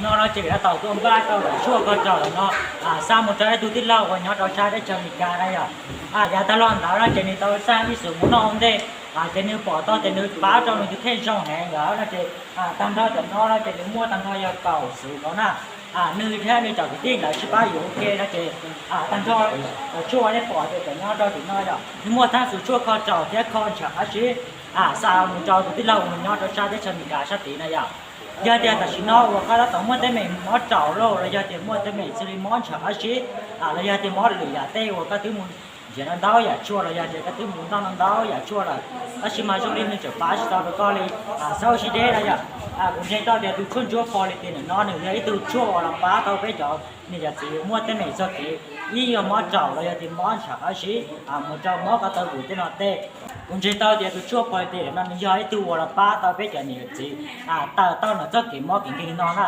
No no ces lawv tau tuaj npaj tau daim tshuaj kho raus no xa mus rau ib tug tij laug uas nyob rau sab teb chaws Amelikas na yom. Yav tag los ntawd no ces nws tau xa ib xus mus noj ua ntej, ces nws pom tau ces nws pab rau nws tus kheej zoo heev lawm no ces tag nrho cov no no ces nws muaj tag nrho yog kaum xus no na. Nws thiab nws cov kwv tij ntawd sib pab yuav ua ke no ces tag nrho cov tshuaj nej pom ces cov nyob rau tim no yom, nws muaj thaj xus tshuaj kho raus thiab kho ntshav qab zib xa mus rau tus tij laug uas nyob rau sab teb chaws Amelikas sab tid na yom. Yog tias tam sim no uas koj tab tom muaj teeb meem mob raum lauj, los yog tias muaj teeb meem xws li mob ntshav qab zib, los yog tias mob lwm yam tej uas koj twb mus nrhiav no ntau yam tshuaj los yog tias koj twb mus noj no ntau yam tshuaj lawm, tab sis mas zoo li nws tseem pab tsis tau rau koj li, xav ua si deb na yom. Kuv ntseeg tau tias tus tshuaj ntsuab Quality ntawm no nws yog ib tug tshuaj uas los pab tau peb cov niam cov txiv uas muaj teeb meem txog kev ib yog mob raum los yog tias mob ntshav qab zib mus rau mob ko taw vwm tej no tej. Kuv ntseeg tau tias tus tshuaj Quality ntawm no nws yog ib tug uas los pab tau peb cov niam cov txiv tawm tau ntawm txoj kev mob kev nkeeg no na.